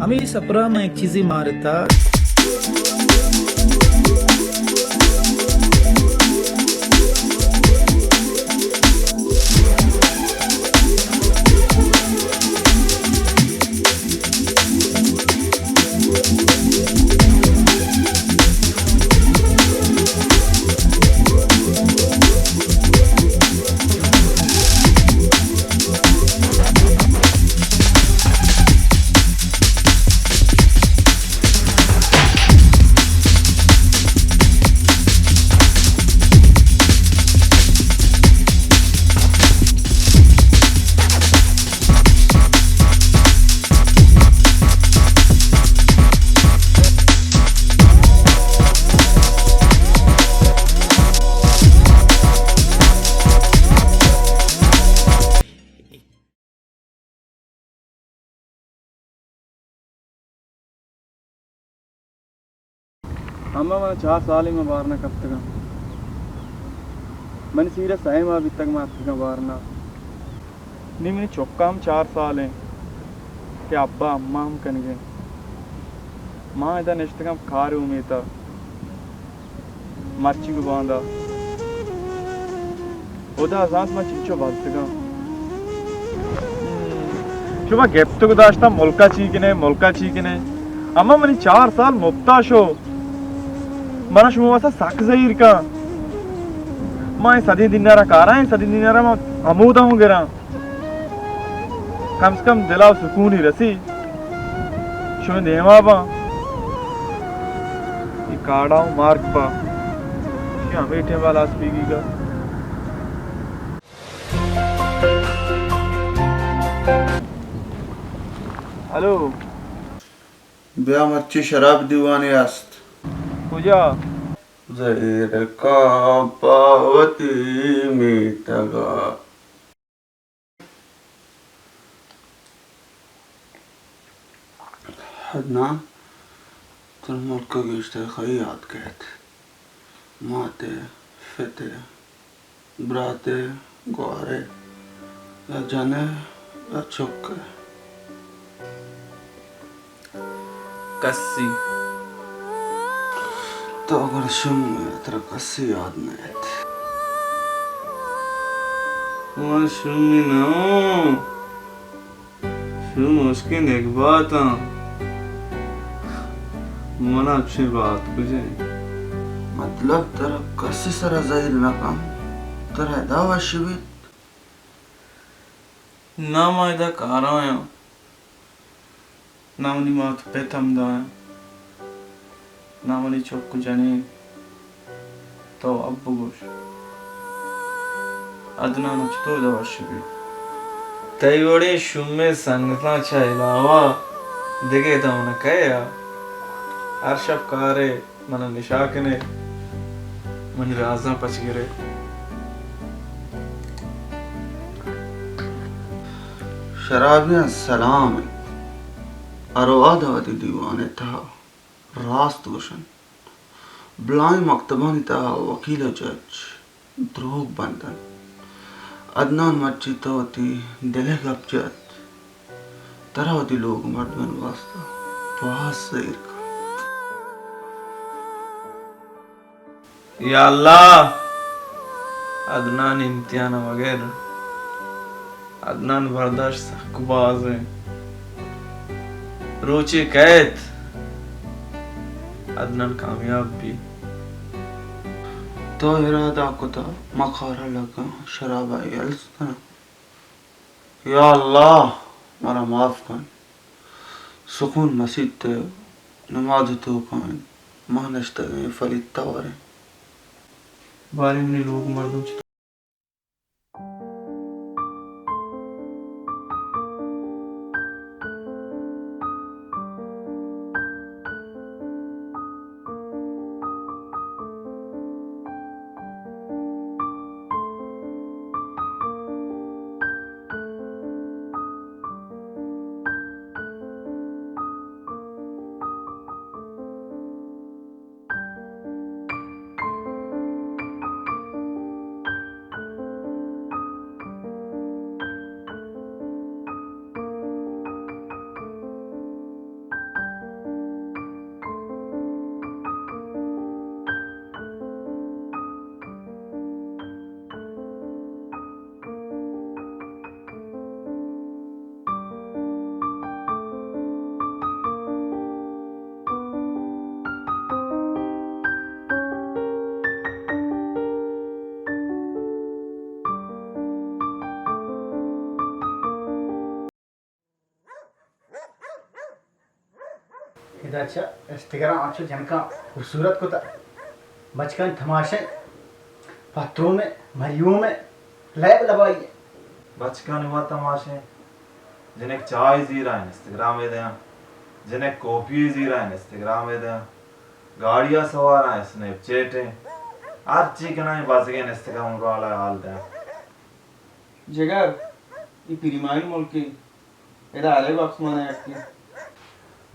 ہمے سپرا من یک چیزے مارتا۔ اما من چار سالیں من بارنا کپتگاں۔ منی سیر ء سئے ماہ بیتگ من اتکگاں بارنا۔ نی منی چکا ہم چار سال انت کہ ابا اما ہم کنگیں۔ ما ادا نشتگاں کار امیت ء۔ مرچی گوں باندا۔ ہدا زانت من چنچو بزگاں۔ شما گپت گداشتہ ملکا چی کنے، ملکا چی کنے۔ اما منی چار سال مپتا شو۔ منا شما واسا سک زہیر کن۔ ما اے صدی دینارا کاراں، اے صدی دینارا ما ہمودا ہوں گراں۔ کم سے کم دلا سکونی رسی۔ شمئے دیما باں۔ اے کاڑا و مارک پا۔ شی ہمے ٹیم والا اسپیگی گا۔ ہلو۔ بیا مرچی شراب دیوانے است۔ کجا؟ زہیر کاں پہ وتی میتگا۔ عدنان، ترا ملک ء گیشتر کئی یات کیت؟ مات ء، پت ء، برات ء، گوار ء، یا جن ء، یا چک ء؟ کسی۔ تو گڑا شوم ئے، ترا کسی یاد نہ ایت۔ من شومی نہ اوں۔ شوم اشکیں نگباتاں۔ من اچھیں بات کجیں۔ مطلب ترا کسی سرا زہیر نہ کن، ترا ادا وش بیت؟ نہ من ادا کارایاں، نہ منی مات پت ہمدایاں، نہ منی چک و جنین۔ تو اب بگوش، عدنان ء چطور ادا وش بیت؟ تئی وڑیں شومیں سنگتاں چہ علاوہ دگہ ادا من ء کئے ء؟ ہر شپ کارے من ء نشا کن ئے، منی رازاں پچ گر ئے۔ شرابیاں سلام انت۔ ارواہ دہ وتی دیوان ء تہا راست گوش انت۔ بلاہیں مکتبانی تہا وکیل ء جج دروگ بند انت۔ عدنان مرچی تو وتی دل ء گپ جت۔ ترا وتی لوگ مردمانی واستا باز زہیر کنت۔ یا اللہ! عدنان امتحان ء مگر۔ عدنان برداشت سک باز انت۔ روچے کئیت، عدنان کامیاب بیت۔ تو ارادہ کتا ما کارا لگاں، شرابا یلس کناں۔ یا اللہ، مارا معاف کن۔ سکون مسیت ء نماز ء توکا انت۔ ما نشتگیں فلیت تواریں۔ باریں منی لوگ مردم چطور؟ ادا چہ انسٹاگرام انچو جنکاں خوبصورت کتا، بچکانی تماشے، پترومے، مریومے، لیب لبائی۔ بچکانی وا تماشے، جنک چائے زیرا انسٹاگرام دیاں، جنک کافی زیرا انسٹاگرام دیاں، گاڑیا سوارا اسنیپ چیٹ، ہر چی کناں بازگیں انسٹاگرام والا حال دیاں۔ جگر، ای پری مائنڈ ملکے، ادا ہرے وقت مانا یکی۔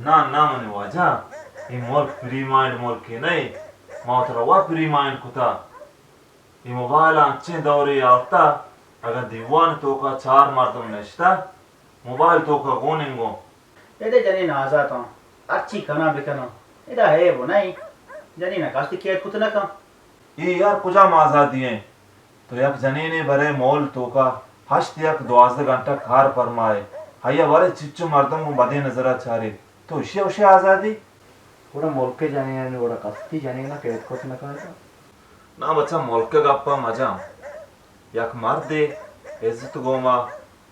نا، نا منی واجہ، ای ملک پری مائنڈ ملکے نئے، ما ترا وا پری مائنڈ کتا۔ ای موبائل انچیں دورے آورتا، اگاں دیوان توکا چار مردم نشتا، موبائل توکا گون انگو۔ ادے جنین آزاتاں، ہرچی کناں بکناں، ادا عیب نئے، جنین کس قید کت نہ کن۔ اے یار کجام آزادی ایں؟ تو یک جنینے برے مول توکا ہشت یک دوازدہ گھنٹہ کار پرمائے، ہیا برے چچو مردم گوں بدیں نظرا چارے، تو اشی اوشے آزادی؟ گڑا ملک جنینانی وڑا کستی جنینا قید کت نہ کنتا؟ نا بچا، ملک گپا مجاں۔ یک مردے عزت گوما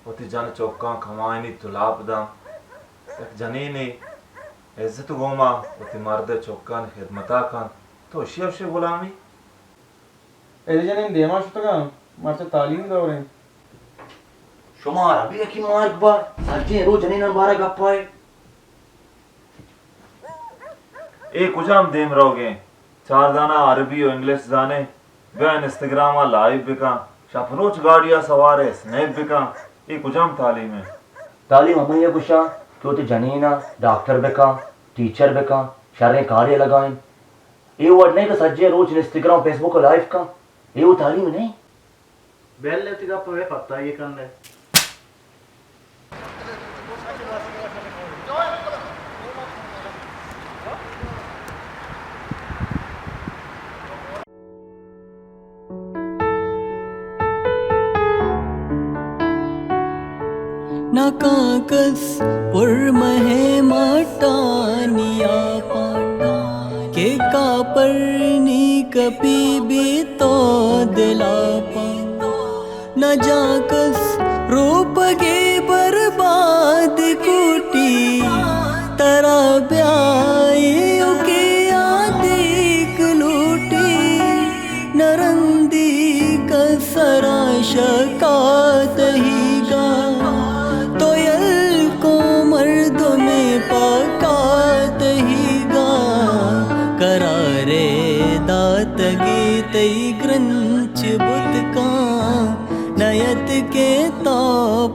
وتی جن چکاں کمائنی تلاپ داں، یک جنینے عزت گوما وتی مرد چکانی خدمتا کنت، تو اشی اوشے غلامی؟ اے جنین دیما شتگاں، مرچی تعلیم دور انت۔ شما را بھی یکی مارک با، سجیں روچ جنیناں بارہ گپائے۔ اے کجام دیم روگیں؟ چار دانا عربی و انگلش زانے، بیا انسٹاگرام ء لائیو بکن، شپ روچ گاڑی ء سوار ء سنیپ بکن، اے کجام تعلیم انت؟ تعلیم ہمے ء گوشاں کہ وتی جنین ء ڈاکٹر بکن، ٹیچر بکن، شریں کارے ء لگائین۔ اے وڑ نئے کہ سجیں روچ انسٹاگرام، فیس بک ء لائیو کن، اے و تعلیم نئے۔ بیل ء وتی گپ ء مئے پتائی ء کن ئے۔ نہ کاکس پر مہ مٹانی آپاں، کہ کاپر نی کپی بی تو دلاپاں۔ نہ جاکس روپگے برباد کوٹی، ترا بیائیوکے آ دیک لوٹی۔ نہ رندی کسرا شکا تہیگا، تو یلکو مردمے پکا تہیگا۔ قرارے داتگی تئی گرنچ بوت کاں، نیت کہ تو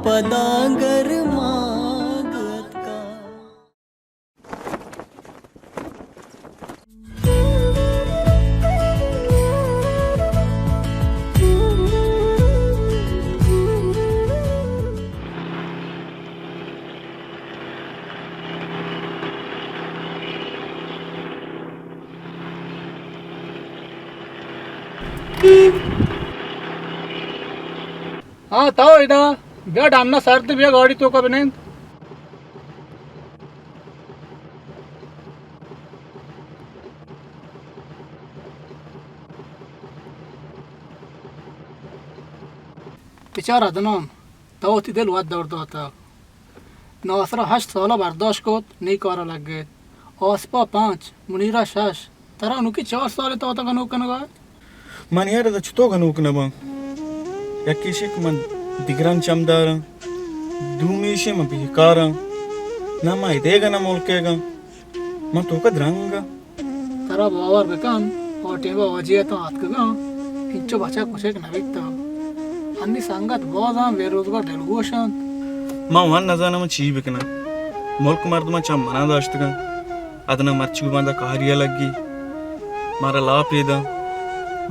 پدا گرماگ اتکاں۔ ہاں، تو ادا بیا، ڈن ء سرد، بیا گاڑی توکا بنند۔ بچار عدنان، تو وتی دل وت دور داتگ۔ ناصر ء ہشت سال ء برداشت کت، نی کار ء لگت۔ آصف ء پنچ، منیر ء شش، ترا نوکی چار سال ء تو وتا گنوک کنگ ء؟ من یار ادا چتو گنوک نہ باں؟ یکے ایشی کہ من دگران چم داراں، دومی ایشی من بیکاراں، نہ من ادیگ ء نہ ملکیگ ء۔ من توکا درنگ آں۔ ترا باور بکن، آ ٹیم ء واجہ ء تاں آتکگاں، انچو بچک کچک نہ بیتگ۔ انی سنگت باز آں بے روزگار دلگوش انت۔ من وان نزاناں من چی بکناں۔ ملک مردماں چم منا داشتگاں۔ ادنا مرچی باندا کاری ء لگی۔ مارا لاپ ایداں۔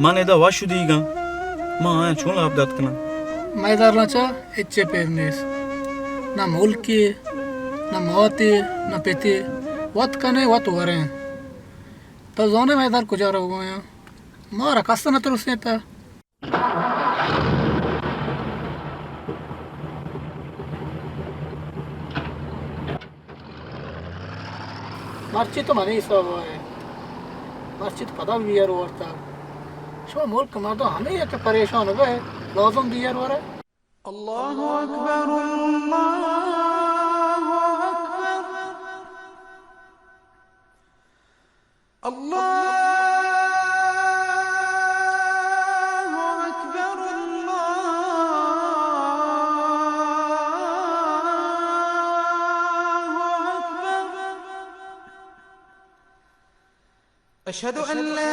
من ادا وش دیگاں۔ من آیاں چون لاپ دات کناں؟ مئے درلاں چہ ہچے پیم نیست۔ نہ ملکے، نہ ماتے، نہ پتے۔ وت کنے، وت وریں۔ تو زانے مئے در کجا روگا یاں؟ مارا کس نہ ترسینتا۔ مرچی تو منی حساب ء ئے۔ مرچی تو پدا بیئر ورتگ۔ شما ملک مردم ہمے ات پریشان بئے، لازم بیئر ورئے۔ اللہ اکبر، اللہ اکبر۔ الله أكبر، الله أكبر. أشهد أن لا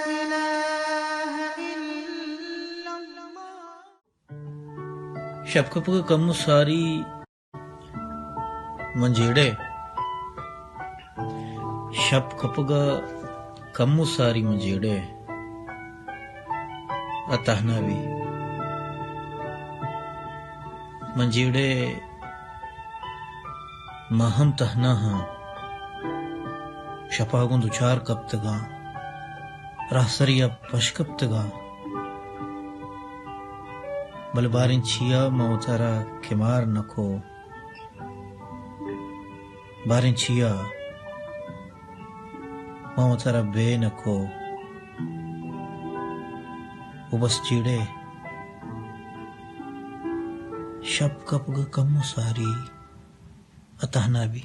إله إلا الله. شپ کپگ ءَ کمو ساری من جیڑے۔ شپ کپگ ءَ کمو ساری من جیڑے ءَ تہنا بی۔ من جیڑے ما ہم تہنا ہاں۔ شپ ءَ گوں دچار کپتگاں، راہسری ءَ پش کپتگاں، بلے باریں چیا من وتارا کمار نہ کو، باریں چیا من وتارا بے نہ کو۔ و بس جیڑے شپ کپگ ءَ کمو ساری ءَ تہنا بی۔